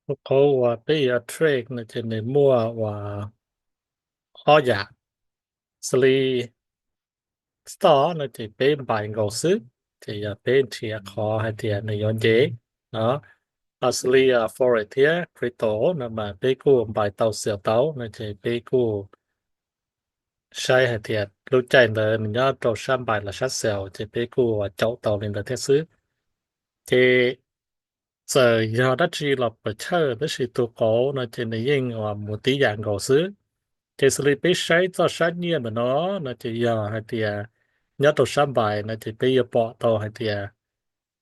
Tus qauv uas peb yuav trade no ces nws muaj uas ob yam. Xws li stock no ces peb npais nkaus xwb, ces yog peb nrhiav qhov hais tias nws yuav nce no. Xws li forex thiab crypto no mas peb kuj npais tau xaus tau no ces peb kuj saib hais tias lub caij ntawd nws nyob rau sab npais los sab xaus ces peb kuj caum tau li ntawd thiab xwb. Ces txawm yog dab tsi los puas chawj tab sis tus qauv no ces nws yeej mus tib yam nkaus xwb. Ces xws li peb saib txoj sab nyiaj ntawm no no ces yog hais tias nyob rau sab npais no ces peb yuav pom tau hais tias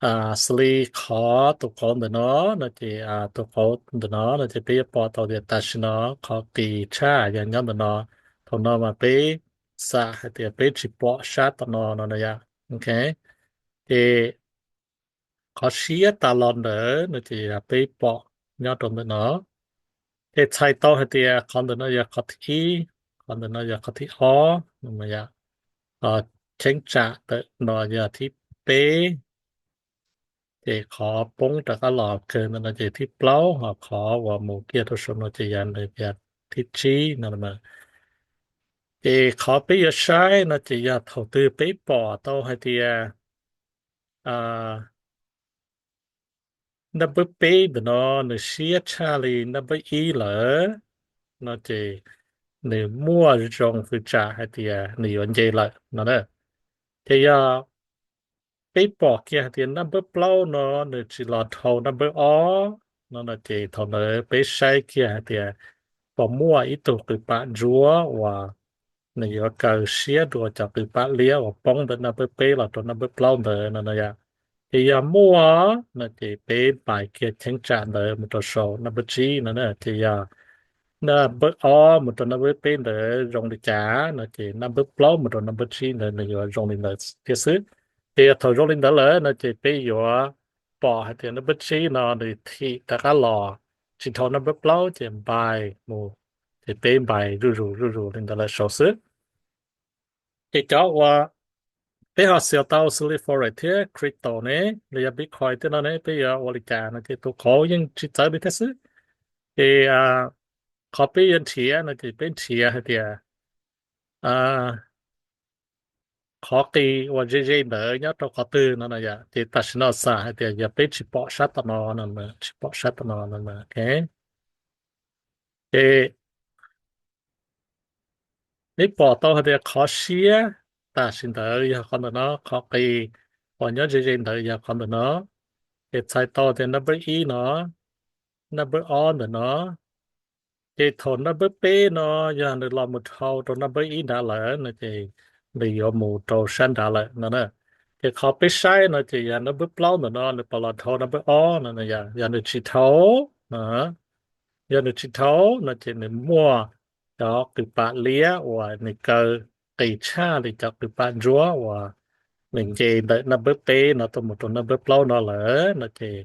xws li qhov tus qauv ntawm no no ces tus qauv ntawm no no ces peb yuav pom tau tias tam sim no qhov qis tshaj yog nyob ntawm no. Thaum no mas peb xam hais tias peb tsis pom sab tom no no yom. Ces qhov siab tas los ntawd no ces yog peb pom nyob rau ntawm no. Ces txhais tau hais tias qhov ntawm no yog qhov thib ib, qhov ntawm no yog qhov thib ob, cheeb tsam ntawm no yog thib peb. Ces qhov poob rov qab los kawg ntawm no ces thib plaub, ho qhov uas mus kiag rau saum no ces yog nws yog thib tsib no. Ces qhov peb yuav saib no ces yog thaum twg peb pom tau hais tias naj npawb peb ntawm no nws siab tshaj li naj npawb ib lawm no ces nws muaj zoo fwm tsam hais tias nws yuav nce lawm no na. Ces yog peb pom kiag hais tias naj npawb plaub no nws tsis los dhau naj npawb ob no no ces thaum ntawd peb saib kiag hais tias puas muaj ib tug qws pam ntsuab uas nws yuav kaw siab dua cov qws pam liab uas poob ntawm naj npawb peb los rau naj npawb plaub ntawd no no yom. Ces yog muaj no ces peb npais kiag cheeb tsam ntawd mus rau saum naj npawb tsib no na. Ces yog naj npawb ob mus rau naj npawb peb ntawd zoo li cas no ces naj npawb plaub mus rau naj npawb tsib ntawd nws yuav zoo li ntawd thiab xwb. Ces yog thaum zoo li ntawd lawm no ces peb yuav pom hais tias naj npawb tsib no nws thim rov qab los tsis dhau naj npawb plaub ces npais mus, ces peb npais zuj zus zuj zus li ntawd lawm saud xwb. Ces cov uas peb ho xaus tau xws li forex thiab crypto ne, los yog Bitcoin tej no ne, peb yuav ua li cas no ces tus qauv yeej tsis txawv li thiab xwb. Ces qhov peb yuav nrhiav no ces peb nrhiav hais tias qhov qis uas ze ze ntawd nyob rau qhov twg no no yom. Ces tam sim no xam hais tias yog peb tsis pom sab tom no no, tsis pom sab tom no no, ces peb pom tau hais tias qhov siab tam sim ntawd yog qhov ntawm no, qhov qis uas nyob ze ze ntawd yog qhov ntawm no. Ces txhais tau tias naj npawb ib no, naj npawb ob ntawm no. Ces thaum naj npawb peb no yog nws los mus dhau rau naj npawb ib nrad lawm no ces nws yuav mus rau sab nrad lawm no na. Ces qhov peb saib no ces yog naj npawb plaub ntawm no nws puas los dhau naj npawb ob no, yog nws tsis dhau, yog nws tsis dhau no ces nws muaj cov qws pam liab uas nws kaw qis tshaj li cov qws pam ntsuab uas nws nce ntawm naj npawb peb no tuaj mus rau naj npawb plaub no lawm no ces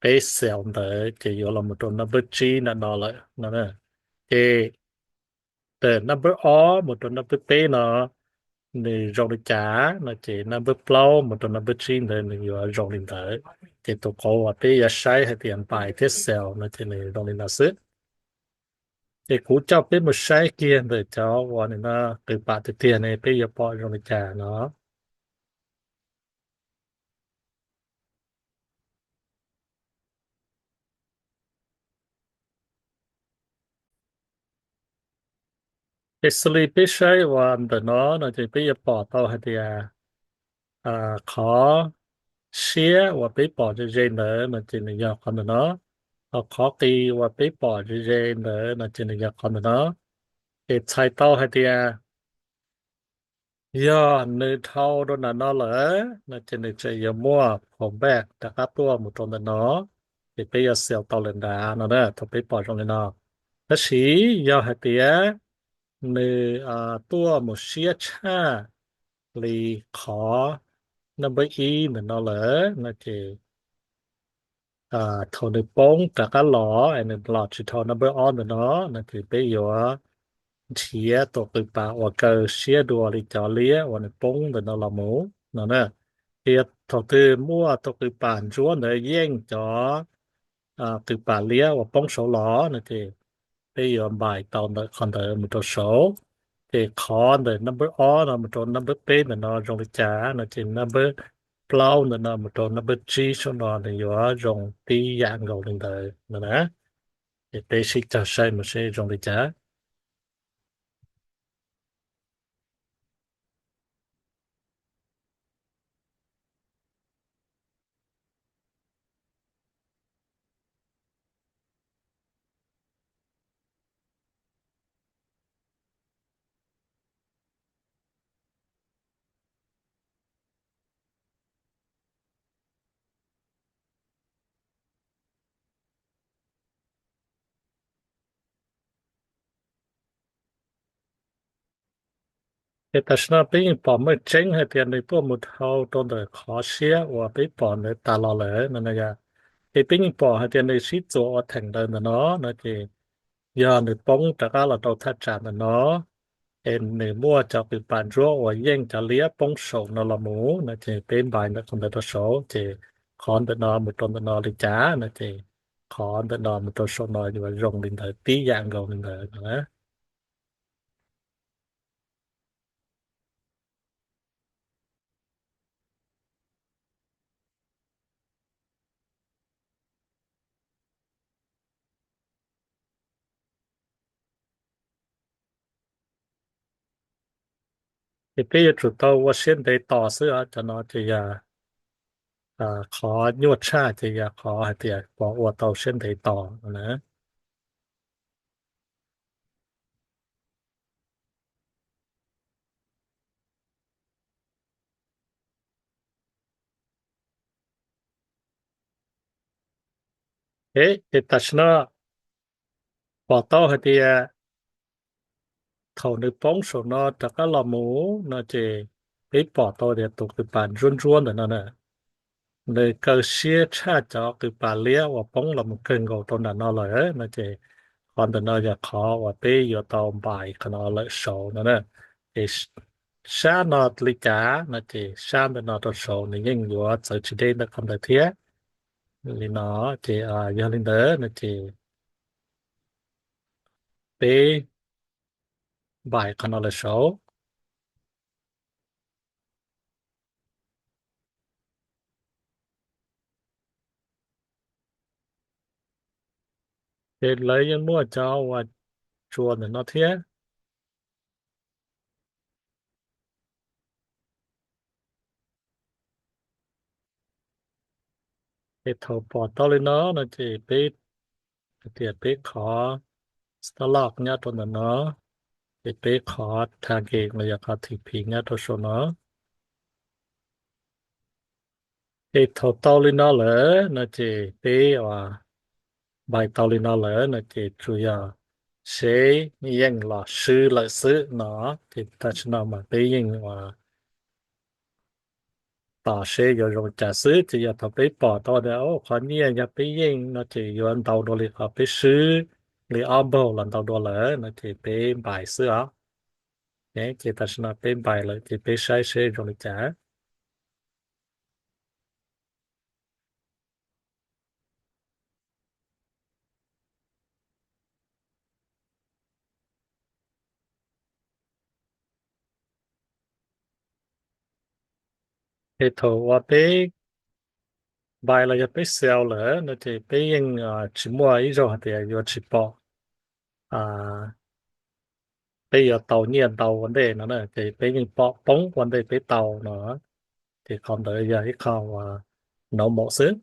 peb xaus ntawd ces yuav los mus rau naj npawb tsib ntawm no lawm no. Ces ntawm naj npawb ob mus rau naj npawb peb no nws zoo li cas no ces naj npawb plaub mus rau naj npawb tsib ntawd nws yuav zoo li ntawd. Ces tus qauv uas peb yuav saib hais tias npais thiab xaus no ces nws zoo li no xwb. Ces kuv coj peb mus saib kiag ntawm cov uas nws no qws pam tiag tiag ne peb yuav pom zoo li cas no. Ces xws li peb saib uas ntawm no no ces peb yuav pom tau hais tias qhov siab uas peb pom ze ze ntawd no ces nws yog qhov ntawm no, ho qhov qis uas peb pom ze ze ntawd no ces nws yog qhov ntawm no. Ces txhais tau hais tias yog nws dhau rau ntawm no lawm no ces nws tseem yuav muaj pullback rov qab tuaj mus rau ntawm no, ces peb yuav xaus tau lawm nrad no na thaum peb pom zoo li no. Tab sis yog hais tias nws tuaj mus siab tshaj li qhov naj npawb ib ntawm no lawm no ces thaum nws poob rov qab los es nws los tsis dhau naj npawb ob ntawm no no ces peb yuav nrhiav tus qws pam uas kaw siab dua li cov liab uas nws poob ntawm no los mus no na. Ces yog thaum twg muaj tus qws pam ntsuab ntawd yeej cov qws pas liab uas poob saud los no ces peb yuav npais tau ntawm qhov ntawd mus rau saud. Ces qhov ntawm number ob no mus rau number peb ntawm no zoo li cas no ces number plaub ntawm no mus rau number tsib saum no nws yuav zoo tib yam nkaus li ntawd no na. Ces peb sib cog saib mus seb zoo li cas. Ces tam sim no peb yeej pom meej tseeb hais tias nws tuaj mus dhau rau ntawm qhov siab uas peb pom ntawd tas los lawm no na yom. Ces peb yeej pom hais tias nws sib txuas ua theem ntawd ntawm no no ces yog nws poob rov qab los rau thaj tsam ntawm no, es nws muaj cov qws pas ntsuab uas yeej cov liab poob saum no los mus no ces peb npais ntawm qhov ntawd rau saud ces qhov ntawm no mus rau ntawm no li cas no ces qhov ntawm no mus rau saum no yuav zoo li ntawd tib yam nkaus li ntawd no na. Ces peb yuav tsum tau ua siab ntev tos xwb os. Cov no ces yog qhov nyuaj tshaj ces yog qhov hais tias puas ua tau siab ntev tos no na. Ces tam sim no pom tau hais tias thaum nws poob saum no rov qab los mus no ces peb pom tau tias tus qws pas ntsuab ntsuab ntawm no na, nws kaw siab tshaj cov qws pas liab uas poob los mus kawg nkaus rau nram no lawm no ces qhov ntawm no yog qhov uas peb yuav tau npais qhov no lawm saud no na. Ces sab no li cas no ces sab ntawm no rau saud nws yeej yuav txawv tsis deb ntawm qhov ntawd thiab. Li no ces yog li ntawd no ces peb npais qhov no lawm saud. Ces lawv yeej muaj cov uas tsuas ntawm no thiab. Ces thaum pom tau li no no ces peb hais tias peb qhov stop loss nyob rau ntawm no, ces peb qhov target los yog qhov T P nyob rau saum no. Ces thaum tau li no lawm no ces peb uas npais tau li no lawm no ces tsuas yog seb yeej los swb lawm xwb no. Ces tam sim no mas peb yeej uas tos seb yuav zoo li cas xwb. Ces yog thaum peb pom tau tias qhov nyiaj yog peb yeej no ces yuav ntau dua li qhov peb swb li ob npaug los ntau dua lawm no ces peb npais xwb os. Ces tam sim no peb npais lawm ces peb saib seb zoo li cas. Ces thaum uas peb npais los yog peb sell lawm no ces peb yeej tsis muaj ib zaug hais tias yuav tsis pom peb yuav tau nyiaj ntau ua ntej no na, ces peb yeej pom poob ua ntej peb tau no. Ces qhov ntawd yog ib qho uas normal xwb.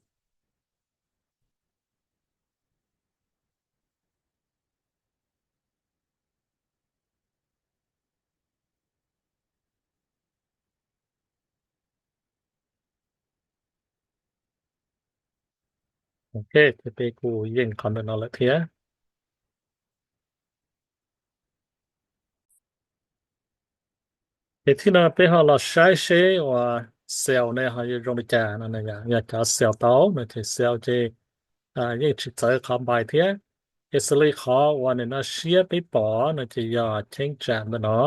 Ok, ces peb kuj yeej qhov ntawm no lawm thiab. Ces thib no peb ho los saib seb uas sell ne ho yuav zoo li cas no. Yog cov sell tau no ces sell ces yeej tsis txawv qhov npais thiab. Ces xws li qhov uas nim no siab peb pom no ces yog cheeb tsam ntawm no,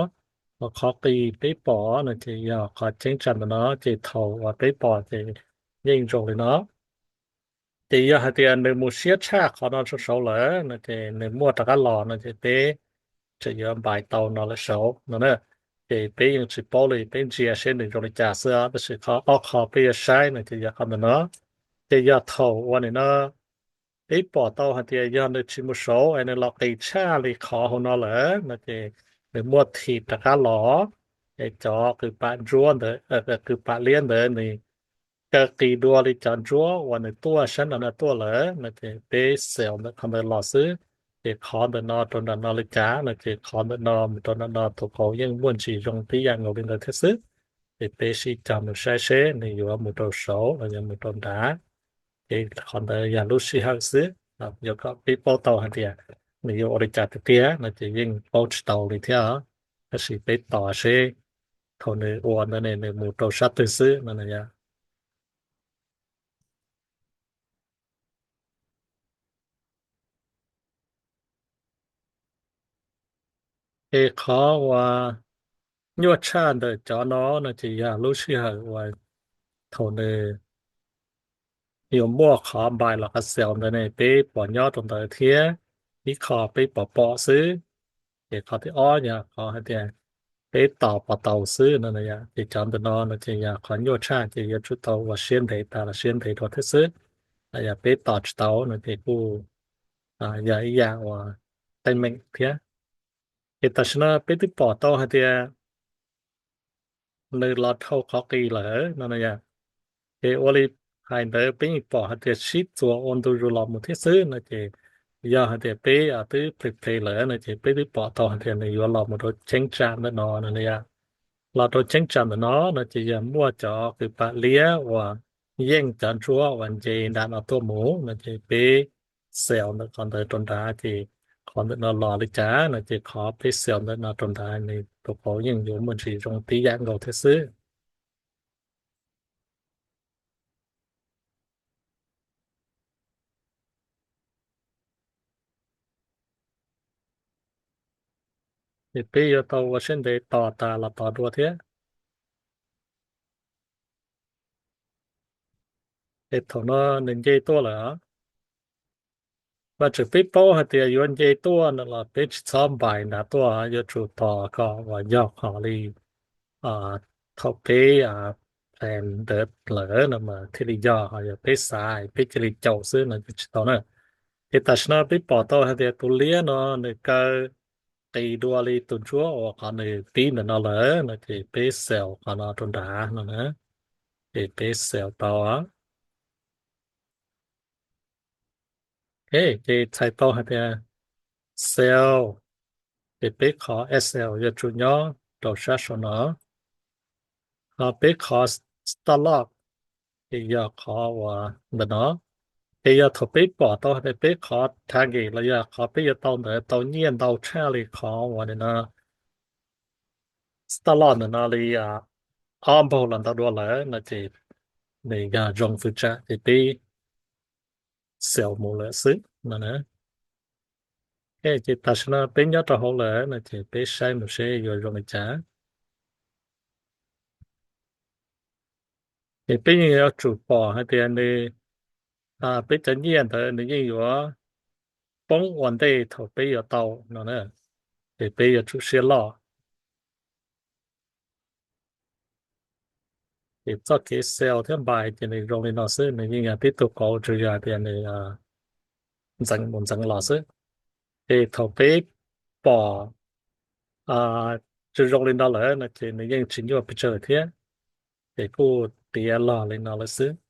ho qhov qis peb pom no ces yog qhov cheeb tsam ntawm no, ces thaum uas peb pom ces yeej zoo li no. Ces yog hais tias nws mus siab tshaj qhov no rau saud lawm no ces nws muaj rov qab los no ces peb tseem yuav npais tau no lawm saud no na. Ces peb yeej tsis paub li, peb ntsia seb nws zoo li cas xwb os. Tab sis qhov ob qho peb yuav saib no ces yog qhov ntawm no. Ces yog thaum uas nim no peb pom tau hais tias yog nws tsis mus saud es nws los qis tshaj li qhov hauv no lawm no ces nws muaj thim rov qab los, es cov qws pam ntsuab ntawd, qws pam liab ntawd nws kaw qis dua li cov ntsuab uas nws tuaj sab nraum no tuaj lawm no ces peb xaus ntawm qhov ntawd los xwb. Ces qhov ntawm no rau nram no li cas no ces qhov ntawm no mus rau nram no tus qauv yeej muaj ntsis zoo tib yam nkaus li ntawd thiab xwb. Ces peb sib cog mus saib seb nws yuav mus rau saud los yuav mus rau nrad. Ces qhov ntawd yog lub sij hawm xwb, yuav kom peb paub tau hais tias nws yuav ua li cas tiag tiag no ces yeej paub tsis tau li thiab. Tab sis peb tos seb thaum nws ua ntawd ne nws mus rau sab twg xwb no na yom. Es qhov uas nyuaj tshaj ntawm cov no no ces yog lub sij hawm uas thaum nws yuav muaj qhov npais los qhov xaus ntawd ne peb pom nyob rau ntawd thiab ib qho peb pom pom xwb. Ces qhov thib ob yog qhov hais tias peb tos pom tau xwb no na yom. Ces cov ntawm no no ces yog qhov nyuaj tshaj ces yuav tsum tau ua siab ntev tas los siab ntev dua thiab xwb. Yog peb tos tsis tau no ces kuj yog ib yam uas teeb meem thiab. Ces tam sim no peb twb pom tau hais tias nws los dhau qhov qis lawm no na yom. Ces ua li hais ntawd peb yeej pom hais tias sib txuas ua ntu zus los mus thiab xwb no ces yog hais tias peb twb phem phem lawm no ces peb twb pom tau hais tias nws yuav los mus rau cheeb tsam ntawm no no na yom. Los rau cheeb tsam ntawm no no ces yog muaj cov qws pam liab uas yeej cov ntsuab uas nce nram no tuaj mus no ces peb xaus ntawm qhov ntawd rau nrad ces qhov ntawm no los li cas no ces qhov peb xaus ntawm no rau nrad nws tus qauv yeej yuav muaj ntsis zoo tib yam nkaus thiab xwb. Ces peb yuav tau ua siab ntev tos tas los tos dua thiab. Es thaum no nws nce tuaj lawm os. Mas tseem peb paub hais tias yuav nce tuaj no los peb tsis txhob npais nrad tuaj, yuav tsum tos kom uas yog qhov li thaum peb plan ntawd lawm no mas thiaj li yog, ho yog peb xav peb cia li caum xwb no ces tsis tau na. Ces tam sim no peb pom tau hais tias tus liab no nws kaw qis dua li tus ntsuab uas qhov nws pib ntawm no lawm no ces peb xaus qhov no rau nrad no na. Ces peb xaus tau. Ok, ces txhais tau hais tias sell, ces peb qhov S L yuav tsum nyob rau sab saum no. Ho peb qhov stop loss, ces yog qhov uas ntawm no. Ces yog thaum peb pom tau hais tias peb qhov target los yog qhov peb yuav tau ntawd tau nyiaj ntau tshaj li qhov uas nim no stop loss ntawm no li ob npaug los ntau dua lawm no ces nws yog zoo fwm tsam ces peb sell mus lawm xwb no na. Ok, ces tam sim no peb nyob rau hauv lawm no ces peb saib mus seb yuav zoo li cas. Ces peb yeej yuav tsum pom hais tias nws, peb cov nyiaj ntawd nws yeej yuav poob ua ntej thaum peb yuav tau no na. Ces peb yuav tsum siab loj. Ces txoj kev sell thiab npais ces nws zoo li no xwb, nws yeej yog tib tug qauv tsuas yog tias nws ntxeev mus ntxeev los xwb. Ces thaum peb pom tsis zoo li no lawm no ces nws yeej tsis nyuaj pes tsawg thiab. Ces kuj tiav los li no lawm xwb.